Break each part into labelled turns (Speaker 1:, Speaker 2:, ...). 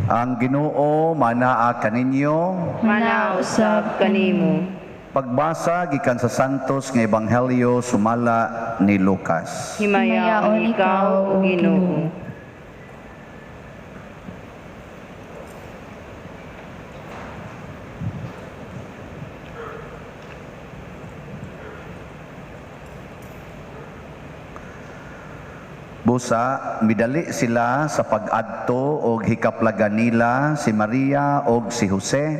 Speaker 1: Ang Ginoo manaa kaninyo.
Speaker 2: Manausab kanimo.
Speaker 1: Pagbasa gikan sa Santos nga Ebanghelyo sumala ni Lucas.
Speaker 2: Himayaon ikaw, O Ginoo.
Speaker 1: Busa midali sila sa pag-adto og hikaplagan nila si Maria og si Jose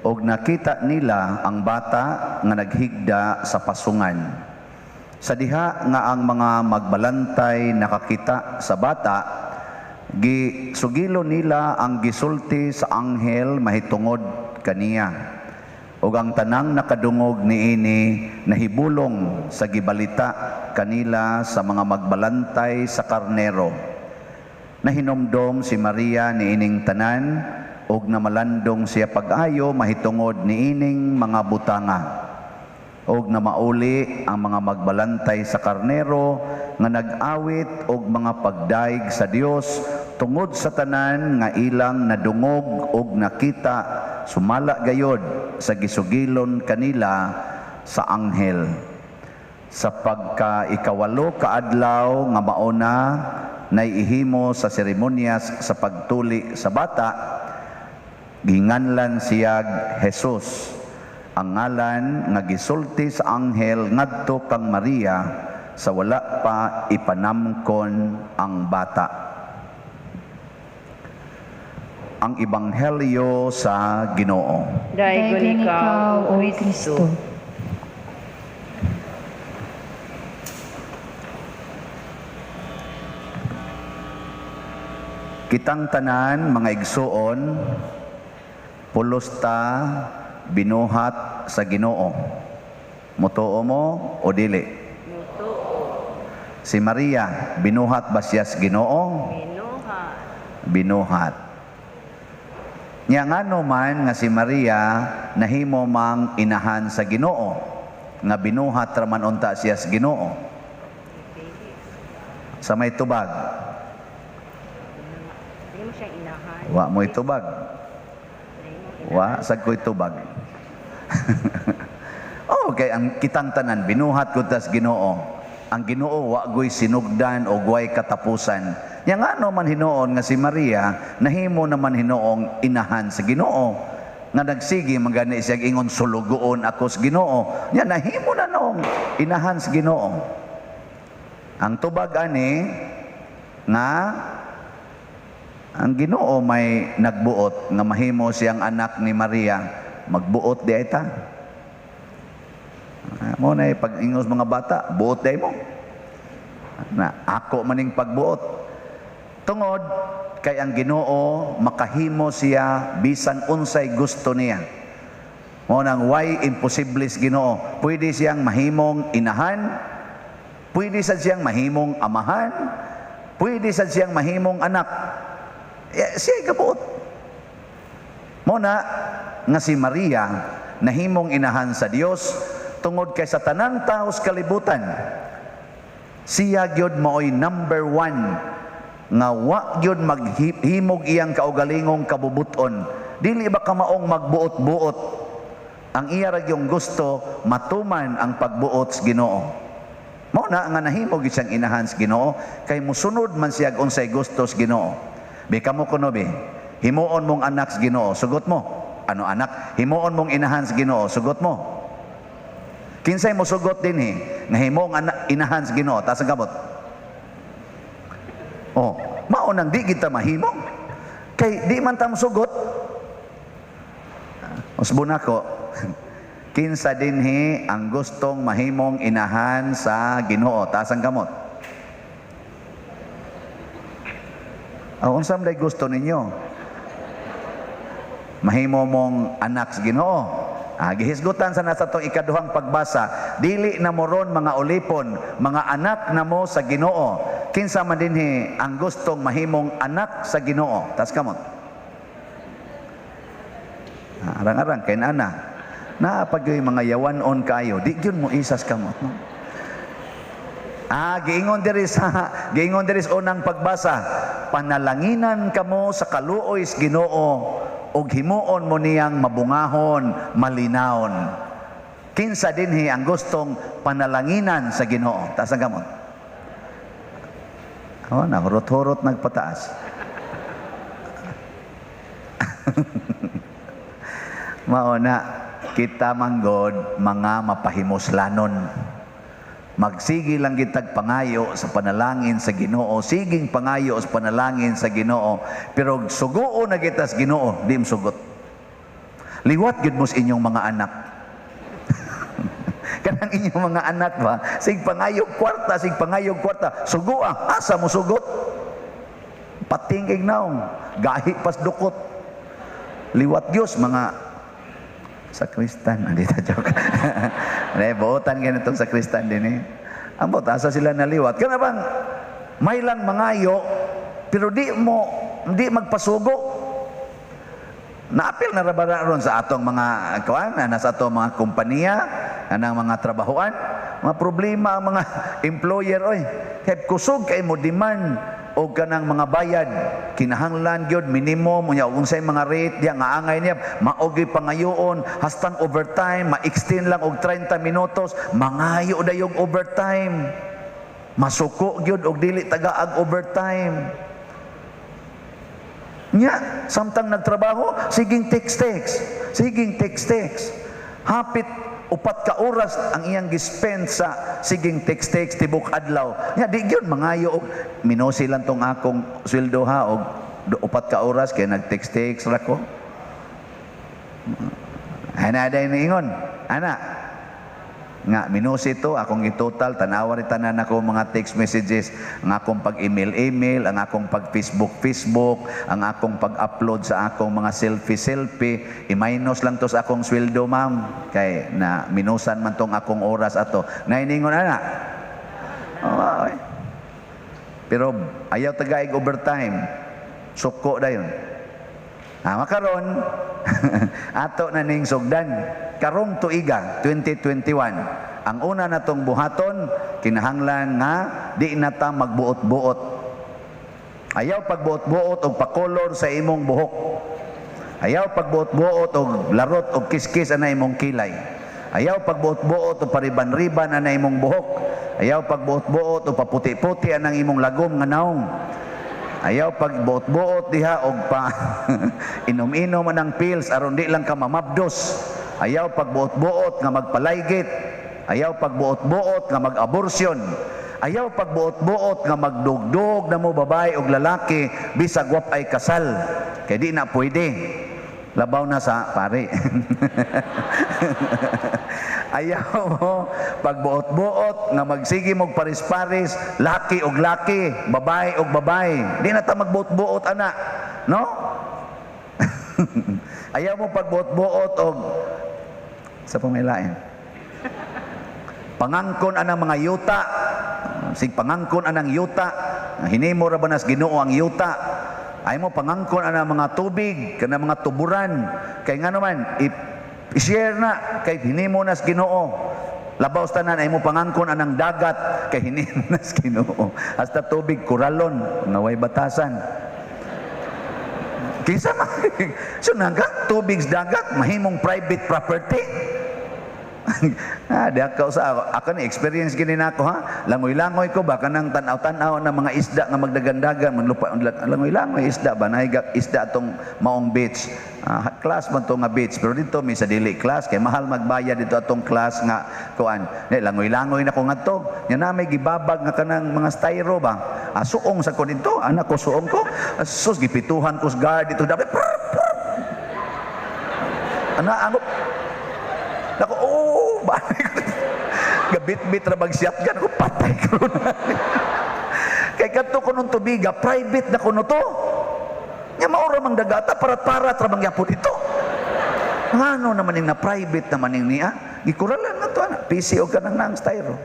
Speaker 1: og nakita nila ang bata nga naghigda sa pasungan. Sa diha nga ang mga magbalantay nakakita sa bata, gisugilo nila ang gisulti sa anghel mahitungod kaniya. Ug ang tanang nakadungog niini nahibulong sa gibalita kanila sa mga magbalantay sa karnero. Nahinomdom si Maria niining tanan ug namalandong siya pag-ayo mahitungod niining mga butanga. Og namauli ang mga magbalantay sa karnero nga nag-awit og mga pagdaig sa Dios tungod sa tanan nga ilang nadungog og nakita sumala gayod sa gisugilon kanila sa anghel. Sa pagka ikawalo kaadlaw nga mauna naihimo sa seremonyas sa pagtuli sa bata, ginganlan siyag Jesus, ang ngalan nga gisulti sa anghel ngadto kang Maria sa wala pa ipanamkon ang bata. Ang Ebanghelyo sa Ginoo.
Speaker 2: Daigon ikaw, O Kristo.
Speaker 1: Kitang tanan mga igsuon, pulos ta binuhat sa Ginoo. Mutuo mo o dili? Si Maria, binuhat ba siya sa Ginoo?
Speaker 2: Binuhat.
Speaker 1: Binuhat. Nya ngano man nga si Maria nahimo mang inahan sa Ginoo, nga binuhat ra man unta siya sa Ginoo. Sa may tubag.
Speaker 2: Hindi mo siya inahan.
Speaker 1: Wa mo'y tubag. Wa sad ko'y tubag. Okay, ang kitang tanan binuhat gud tas Ginoo. Ang Ginoo wa goy sinugdan o way katapusan. Nya ngano man hinuon nga si Maria nahimo naman hinuong inahan sa Ginoo, nga nagsige man gani siya ingon sulugoon ako sa Ginoo. Nya nahimo na noong inahan sa Ginoo. Ang tubag ani nga ang Ginoo may nagbuot nga mahimo siyang anak ni Maria, magbuot di ay ta. Mo na pag ingos mga bata, buot di mo. Na ako maning pagbuot. Tungod kay ang Ginoo makahimo siya bisan unsay gusto niya. Mo nang why imposible sa Ginoo. Pwede siyang mahimong inahan, pwede sad siyang mahimong amahan, pwede sad siyang mahimong anak. Siya gabuot. Mo na nga si Maria nahimong inahan sa Dios tungod kay sa tanang tawo sa kalibutan siya gyud maoy number one nga wa gyud maghimog iyang kaugalingong kabubuton. Dili ba kamaong magbuot-buot? Ang iya ra gyung gusto matuman ang pagbuot sa Ginoo. Mao na nga nahimo gyud siyang inahan sa Ginoo kay musunod man siya unsay gusto sa Ginoo. Bi kamo kuno bi, himuon mong anak sa Ginoo, sugot mo. Ano anak? Himuon mong inahan sa Ginoo, sugot mo. Kinsay mo sugot dinhi nga himuong inahan sa Ginoo, taas ang kamot. Oh, mao nang di kita mahimo. Kay di man ta mosugot. Usbon ako. Kinsa dinhi ang gustong mahimong inahan sa Ginoo, taas ang kamot. Oh, unsa man gusto ninyo? Mahimo mong anak sa Ginoo. Gihisgutan sa nasa tong ikaduhang pagbasa, dili na mo ron mga ulipon, mga anak na mo sa Ginoo. Kinsa man dinhi ang gustong mahimong anak sa Ginoo? Tas kamot. Arang-arang kay nana. Naa pag yoy mga yawan-on kayo, di gyud mo isas kamot, no? Giingon diri sa unang pagbasa. panalanginan kamo sa kaluoy sa Ginoo ug himuon mo niyang mabungahon, malinawon. Kinsa dinhi ang gustong panalanginan sa Ginoo? Taas ang kamot. Oh, nahurot-hurot nagpataas. Mao na kita manggod mga mapahimuslanon. Magsige lang kitag pangayo sa panalangin sa Ginoo, siging pangayo sa panalangin sa Ginoo, pero suguo na kita sa Ginoo, di sugot. Liwat gyud mo sa inyong mga anak. Kanang inyong mga anak ba, sig pangayo kwarta, sig pangayo kwarta, sugoa, asa mo sugot? Patingig naong, gahi pas dukot. Liwat Diyos mga sakristan. Hindi ta joke. Ne, buotan ganitong sakristan din eh. Ambot, asa sila naliwat. Kana bang may lang mangayo, pero di mo, di magpasugo. Naapil na ra ba ron sa atong mga kuan, na sa atong mga kompanya, anang mga trabahoan, mga problema ang mga employer oy. Kay kusog kay mo demand og kanang mga bayad, kinahanglan gyud minimum unya ug unsay mga rate diya nga angay niya mao gyud pangayoon hastang overtime ma-extend lang og 30 minutos, mangayo dayog overtime, masuko gyud og dili tagaag overtime. Nya samtang nagtrabaho, siging text-text, siging text-text, hapit 4 ka oras ang iyang gispend sa siging text-text tibok adlaw. Nya di gyud mangayo og minosi lang tong akong sweldo ha og 4 ka oras kay nag-text-text ra ko. Ana day niingon, ana nga minusi to akong itotal, tanawa ri tanan ako mga text messages, ang akong pag-email-email, ang akong pag-Facebook-Facebook, ang akong pag-upload sa akong mga selfie-selfie, i-minus lang to sa akong sweldo ma'am kay na minusan man tong akong oras ato. Nainingon ana. Oh, ay. Pero ayaw tagaig overtime. Suko dayon. Ah, makaron ato na ning sugdan karong tuiga 2021. Ang una natong buhaton kinahanglan nga di na ta magbuot-buot. Ayaw pagbuot-buot og pakolor sa imong buhok. Ayaw pagbuot-buot og larot og kiskis ana imong kilay. Ayaw pagbuot-buot og pariban-riban ana imong buhok. Ayaw pagbuot-buot og paputi-puti anang imong lagom nga naong. Ayaw pagbuot-buot diha og pa inom-inom anang pills aron di lang ka mamabdos. Ayaw pagbuot-buot nga magpalaygit. Ayaw pagbuot-buot nga mag-abortion. Ayaw pagbuot-buot nga magdugdog na mo babae og lalaki bisag wap ay kasal. Kay di na pwede. Labaw na sa pare. Ayaw mo pagbuot-buot nga magsige mog paris-paris, laki og laki, babae og babae. Di na ta magbuot-buot ana, no? Ayaw mo pagbuot-buot og sa pamilain. Pangangkon anang mga yuta, sig pangangkon anang yuta, hinimo ra ba nas Ginoo ang yuta. Ayaw mo pangangkon anang mga tubig, kanang mga tuburan. Kay ngano man i-share na kay hinimo nas Ginoo. Labaw sa tanan ay mo pangangkon anang dagat kay hinimo nas Ginoo. Hasta tubig kuralon nga way batasan. Kinsa man so naga tubig sa dagat mahimong private property. Ah, di ako sa ako. Ako ni experience gini nako ha. Langoy-langoy ko ba kanang tan-aw-tan-aw na mga isda nga magdagandagan manlupa langoy-langoy isda ba nahiga isda atong maong beach. Ah, class man to nga beach pero dito may sa dili class kay mahal magbayad dito atong class nga kuan. Ni langoy-langoy na ko ngadto. Nya na may gibabag nga kanang mga styro ba. Ah, suong sa ko dito, anak ko suong ko. Ah, sus gipituhan ko sa guard dito dapat. Ana ako. Nako, oh, balik ko. Gabit-bit ra bag shotgun ko, patay ko na. Kay kadto ko nung tubiga, private na kuno to. Nya maura mang dagata, parat-parat ra bang yapon ito. Ngano naman ning na private naman ning niya? Gikuralan na to ana, PC og kanang nang styro.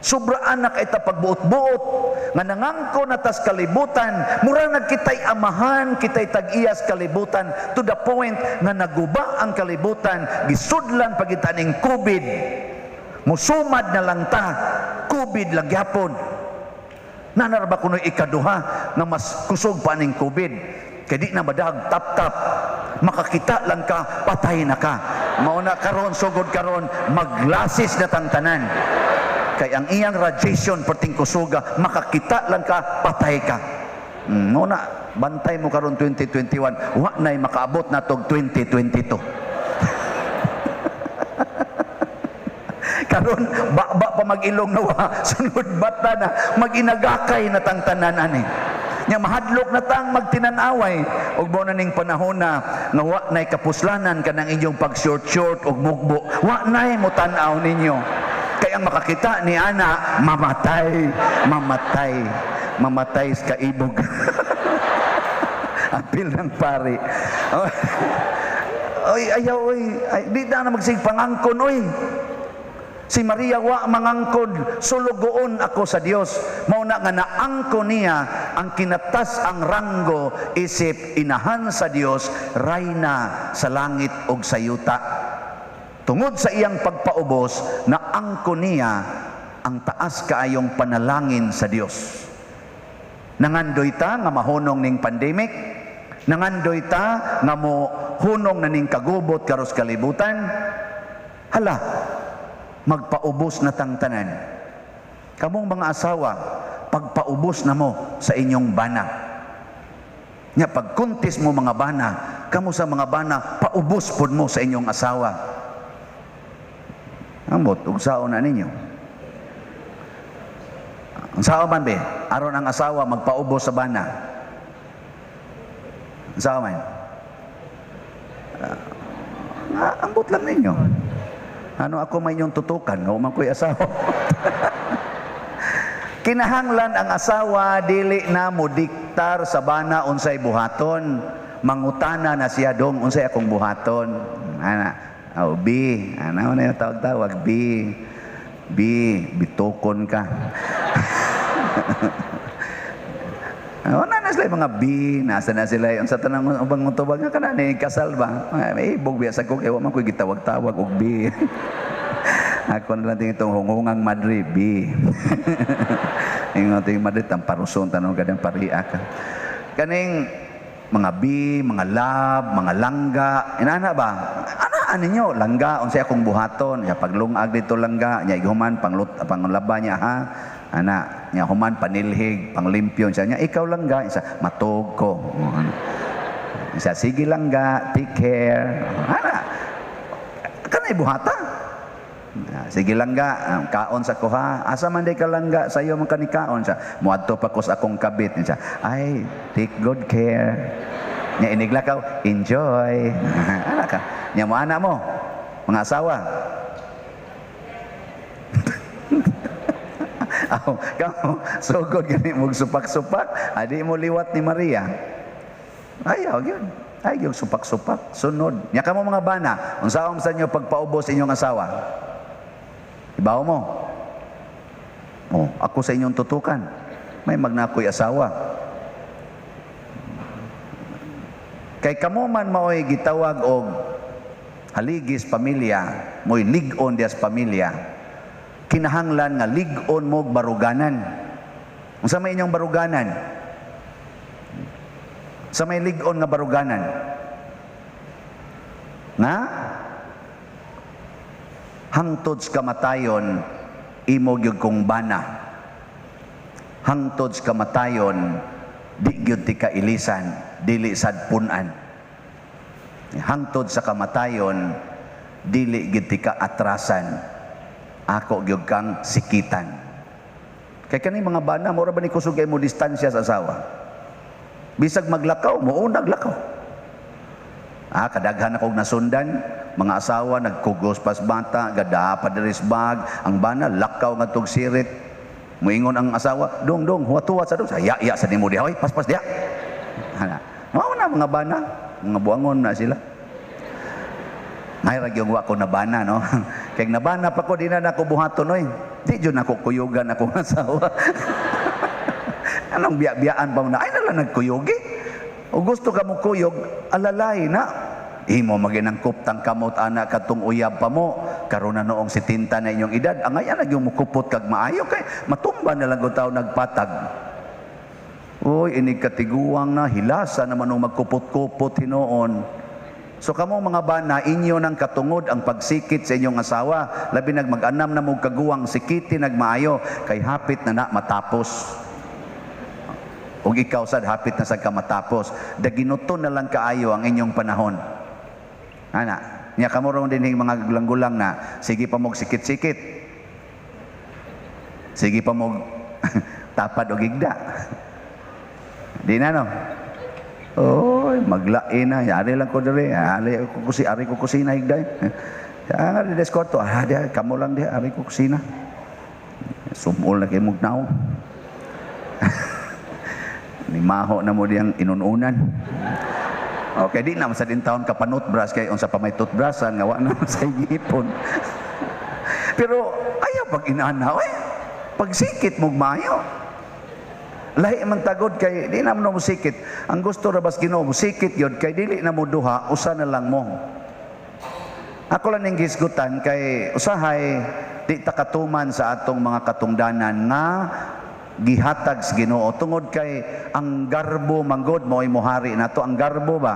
Speaker 1: Sobra anak ay pagbuot-buot nga nangangko na tas kalibutan, mura nagkitay amahan, kitay tag-iyas kalibutan to the point nga naguba ang kalibutan, gisudlan pagita ning COVID. Musumad na lang ta, COVID lang gyapon. Naa ra ba kuno ikaduha nga mas kusog pa ning COVID. Kay di na madag tap-tap. Makakita lang ka, patay na ka. Mao na karon, sugod karon, maglasis na tang tanan. Kay ang iyang radiation perting kusuga, makakita lang ka, patay ka. Mao na, bantay mo karon 2021, wa na'y makaabot na tog 2022. Karon ba pa mag-ilong na wa, sunod bata na, mag-inagakay na tang tanan ani. Nya mahadlok na tang magtinan-away ug mao na ning panahon na nga wa nay kapuslanan kanang inyong pag short-short ug mugbo, wa nay motan-aw ninyo. Kay ang makakita ni ana mamatay, mamatay, mamatay sa kaibog. Apil ng pari. Oy, ayaw oy, ay, di na magsig pangangkon oy. Si Maria wa mangangkon, sulugoon ako sa Dios. Mao na nga naangkon niya ang kinatas ang ranggo isip inahan sa Dios, rayna sa langit ug sa yuta. Tungod sa iyang pagpaubos, naangkon niya ang taas kaayong panalangin sa Dios. Nangandoy ta nga mahunong ning pandemic, nangandoy ta nga mo hunong na ning kagubot karos kalibutan. Hala, magpaubos na tang tanan. Kamong mga asawa, pagpaubos na mo sa inyong bana. Nya pagkuntis mo mga bana, kamo sa mga bana, paubos pod mo sa inyong asawa. Ambot, ugsaon na ninyo. Ang sawa man be, aron ang asawa magpaubos sa bana. Ang sawa man. Ambot lang ninyo. Ano ako may inyong tutukan, nga man ko'y asawa. Kinahanglan ang asawa dili na mo diktar sa bana unsay buhaton. Mangutana na siya dong unsay akong buhaton. Ana, oh, B, ana na yung tawag-tawag B. B, bitokon ka. Oh, na na sila yung mga B, nasa na sila yung sa tanang ubang tubag nga kana ni kasal ba? May ibog biya sa ko kay wa man ko'y gitawag-tawag og B. Ako na lang din itong hungungang Madrid, B. Ingon ting Madrid, ang paruson, tanong ka ng pariya ka. Kaning mga B, mga lab, mga langga, inana ba? Anaan ninyo, langga, unsay akong buhaton, ya paglungag dito langga, nya ighuman, panglut, panglaba niya ha. Ana, nya human panilhig, panglimpyo siya, nya ikaw langga, isa matog ko. Isa sige langga, take care. Ana, kanay buhata. Sige langga, kaon sa kuha. Asa man day ka langga, sayo man kanikaon siya. Muadto pa ko sa akong kabit siya. Ay, take good care. Nya iniglakaw, enjoy. Ana ka. Nya mo ana mo, mga asawa. Aw, kamo sugod gani mog supak-supak, adi mo liwat ni Maria. Ayaw gyud. Ay gyud supak-supak, sunod. Nya kamo mga bana, unsaon sa inyo pagpaubos inyong asawa? Ibaw mo. Oh, ako sa inyong tutukan. May magnakoy asawa. Kay kamo man maoy gitawag og haligis pamilya, mo'y lig-on dias pamilya. Kinahanglan nga lig-on mo og baruganan. Unsa may inyong baruganan? Sa may lig-on nga baruganan? Nga hangtod sa kamatayon imo gyud kong bana. Hangtod sa kamatayon di gyud ti kailisan, dili sad pun-an. Hangtod sa kamatayon dili gyud ti kaatrasan, ako gyud kang sikitan. Kay kani mga bana mura ba ni kusog kay mo distansya sa asawa? Bisag maglakaw, muunag lakaw. Ah, kadaghan akong nasundan, mga asawa nagkugos pas bata, gada pa diri sa bag, ang bana lakaw ngadtog sirit. Muingon ang asawa, dong dong, huwat-huwat sa dong, sa ya ya sa nimo diha, oy, paspas diha. Ana. Mao na mga bana, mga buangon na sila. May ra gyud wa ko nabana, no. Kay nabana pa ko di na nako buhaton oy. Di jud nako kuyugan akong asawa. Anong biya-biyaan pa mo na? Ay nala nagkuyugi. O gusto ka mo kuyog, alalay na. Imo maginang kuptang kamot ana kadtong uyab pa mo karon na noong 70 na inyong edad, angay na gyud mukupot kag maayo kay matumba na lang kung tao nagpatag. Uy, inig katiguang na hilasa naman og magkupot-kupot hinuon. So kamo mga bana, inyo nang katungod ang pagsikit sa inyong asawa, labi nag mag-anam na mo kaguwang, sikiti nagmaayo kay hapit na na matapos. Ug ikaw sad hapit na sad ka matapos. Daginuton na lang kaayo ang inyong panahon. Ana, nya kamo ron dinhing mga gulang-gulang na sige pa mog sikit-sikit. Sige pa mog tapad og igda. Di na no. Oy, maglain na. Ari lang ko diri. Ari ko kusi, ari ko kusina higda. Ah, di deskorto. Ah, di, kamo lang di, ari ko kusina. Sumol na kay mog naong. Nimaho na mo diyang inununan. Okay, di na sa din taon ka panutbrush kay unsa pa may toothbrushan nga wa na sa ngipon. Pero ayaw pag inana, oy. Pagsikit mo maayo. Lahi man tagod kay di na mo sikit. Ang gusto ra bas Ginoo mo sikit gyud kay dili na mo duha, usa na lang mo. Ako lang ning gisgutan kay usahay di ta katuman sa atong mga katungdanan nga gihatag sa Ginoo tungod kay ang garbo manggod mo'y mohari nato ang garbo ba.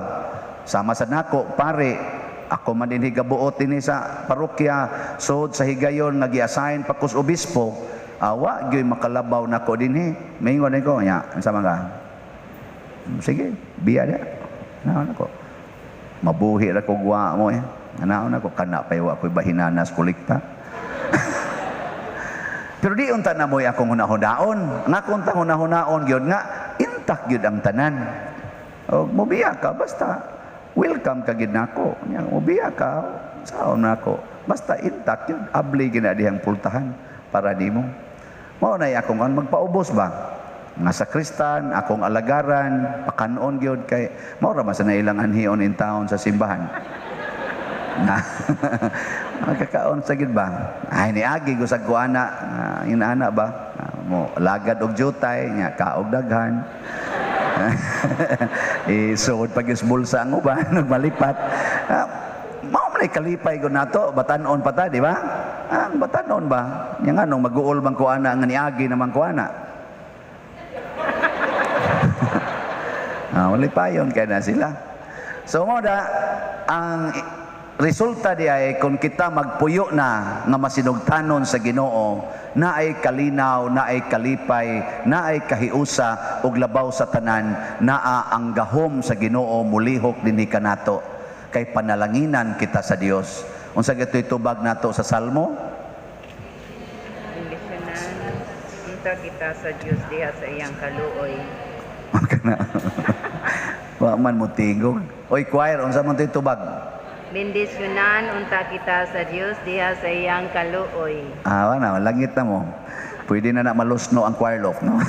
Speaker 1: Sama sa nako pare, ako man dinhi gabuot dinhi sa parokya sod sa higayon nga gi-assign pa kus obispo, awa gyoy makalabaw nako dinhi. Maingon ko nya, unsa man ka? Sige, biya dia. Naon ako. Mabuhi ra ko gwa mo eh. Naon ako kana pa wa ko'y bahinanas kolekta. Pero di unta na mo'y akong hunahunaon. Nga kung ta hunahunaon gyud nga intak gyud ang tanan. Og mobiya ka basta welcome ka gyud nako. Nya mobiya ka saon nako. Basta intak gyud, abli gyud na dihang pultahan para nimo. Mao nay akong kan magpaubos ba? Nga sakristan, akong alagaran, pakanon gyud kay mao ra man sa nailang anhion in town sa simbahan. Na magkakaon sa gid ba? Ay niagi go sa kuana, inaana ba? Mo lagad og jutay nya kaog daghan. Isuod pag bulsa ang uban nagmalipat. Mao man ay kalipay ko nato, batan-on pa ta, di ba? Ang batan-on ba? Nya nganong maguol man kuana nga niagi naman kuana. Malipayon kay na sila. So mo da ang resulta di ay kung kita magpuyo na nga masinugtanon sa Ginoo, naay kalinaw, naay kalipay, naay kahiusa ug labaw sa tanan, naa ang gahom sa Ginoo mulihok dinhi kanato kay panalanginan kita sa Dios. Unsa gitoy tubag nato sa Salmo?
Speaker 2: Bendisyonan unta kita sa Dios diha sa iyang kaluoy.
Speaker 1: Wa man mo tingog. Oy choir, unsa man toy tubag?
Speaker 2: Bendisyonan unta kita sa Dios diha sa iyang kaluoy.
Speaker 1: Ah, wala, langit na mo. Pwede na na malusno ang choir loft, no?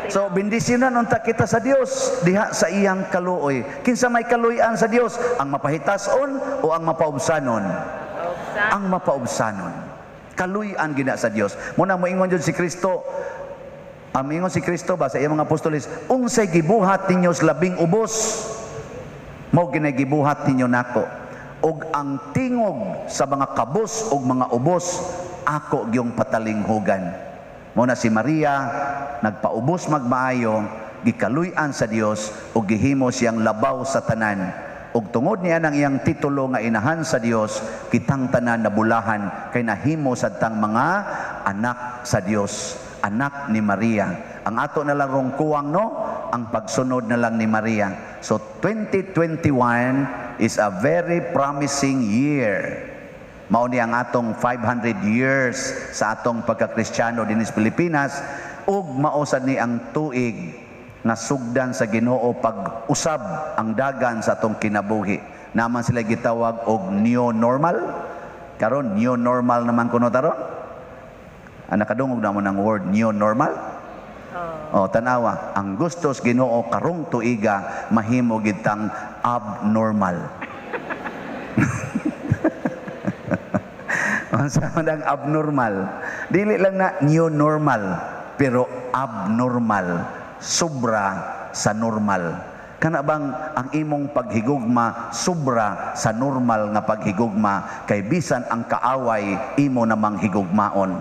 Speaker 1: So, bendisyonan unta kita sa Dios diha sa iyang kaluoy. Kinsa may kaluoyan sa Dios? Ang mapahitason o ang mapaubsanon?
Speaker 2: Paubsan.
Speaker 1: Ang mapaubsanon. Kaluoyan gina sa Dios. Muna moingon jud si Kristo. Ang ingon si Kristo ba sa iyang mga apostoles, unsay gibuhat ninyo sa labing ubos, mao ginay gibuhat ninyo nako. Og ang tingog sa mga kabos og mga ubos, ako gyung patalinghugan. Mao na si Maria nagpaubos magmaayo, gikaluy-an sa Dios ug gihimo siyang labaw sa tanan. Ug tungod niya ang iyang titulo nga inahan sa Dios, kitang tanan nabulahan kay nahimo sad tang mga anak sa Dios, anak ni Maria. Ang ato na lang rong kuwang, no, ang pagsunod na lang ni Maria. So 2021 is a very promising year. Mao ni ang atong 500 years sa atong pagkakristyano dinhi sa Pilipinas ug mao sad ni ang tuig nga sugdan sa Ginoo pag-usab ang dagan sa atong kinabuhi. Naman sila gitawag og new normal. Karon new normal naman kuno taron. Nakadungog na mo ng word new normal? Oh. O, tanawa, ang gustos Ginoo karong tuiga mahimo gitang abnormal. Unsa man ang abnormal? Dili lang na new normal, pero abnormal, sobra sa normal. Kana bang ang imong paghigugma sobra sa normal nga paghigugma, kay bisan ang kaaway imo namang higugmaon?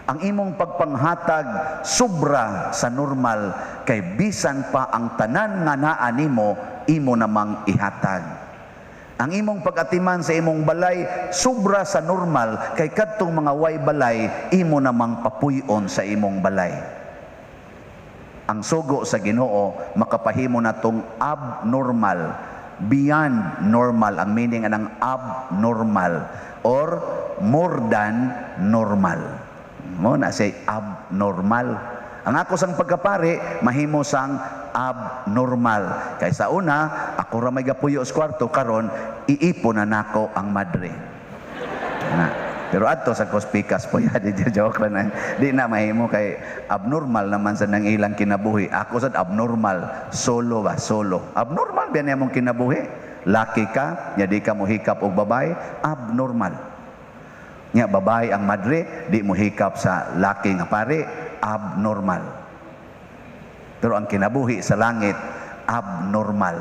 Speaker 1: Ang imong pagpanghatag sobra sa normal, kay bisan pa ang tanan nga naa nimo, imo namang ihatag. Ang imong pag-atiman sa imong balay sobra sa normal, kay kadtong mga way balay imo namang papuy-on sa imong balay. Ang sugo sa Ginoo makapahimo natong abnormal, beyond normal ang meaning anang abnormal or more than normal. Mo na say abnormal. Ang ako sang pagkapari mahimo sang abnormal. Kay sa una ako ra may gapuyo sa kwarto, karon iipon na nako ang madre. Na. Pero adto sa Kospikas po ya, di joke ra na. Di na mahimo kay abnormal naman sa nang ilang kinabuhi. Ako sad abnormal, solo ba, solo. Abnormal ba niya mong kinabuhi? Laki ka, nya di ka mohikap og babae, abnormal. Nya babae ang madre, di mohikap sa laki nga pare, abnormal. Pero ang kinabuhi sa langit, abnormal.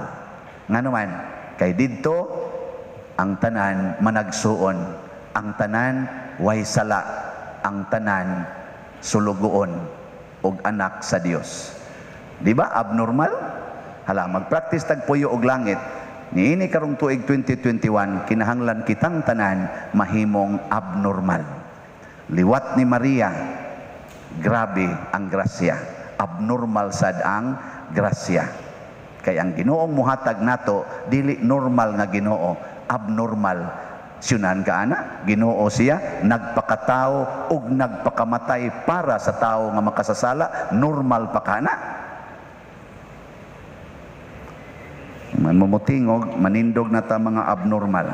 Speaker 1: Ngano man, kay didto ang tanan managsuon, ang tanan way sala, ang tanan sulugoon og anak sa Dios. Di ba abnormal? Hala, magpractice tag puyo og langit. Niini karong tuig 2021, kinahanglan kitang tanan mahimong abnormal. Liwat ni Maria, grabe ang grasya. Abnormal sad ang grasya. Kay ang Ginoong muhatag nato dili normal nga Ginoo, abnormal. Siyunan ka ana, Ginoo siya, nagpakatao ug nagpakamatay para sa tao nga makasasala, normal pa ka ana. Mamumutingog, manindog na ta mga abnormal.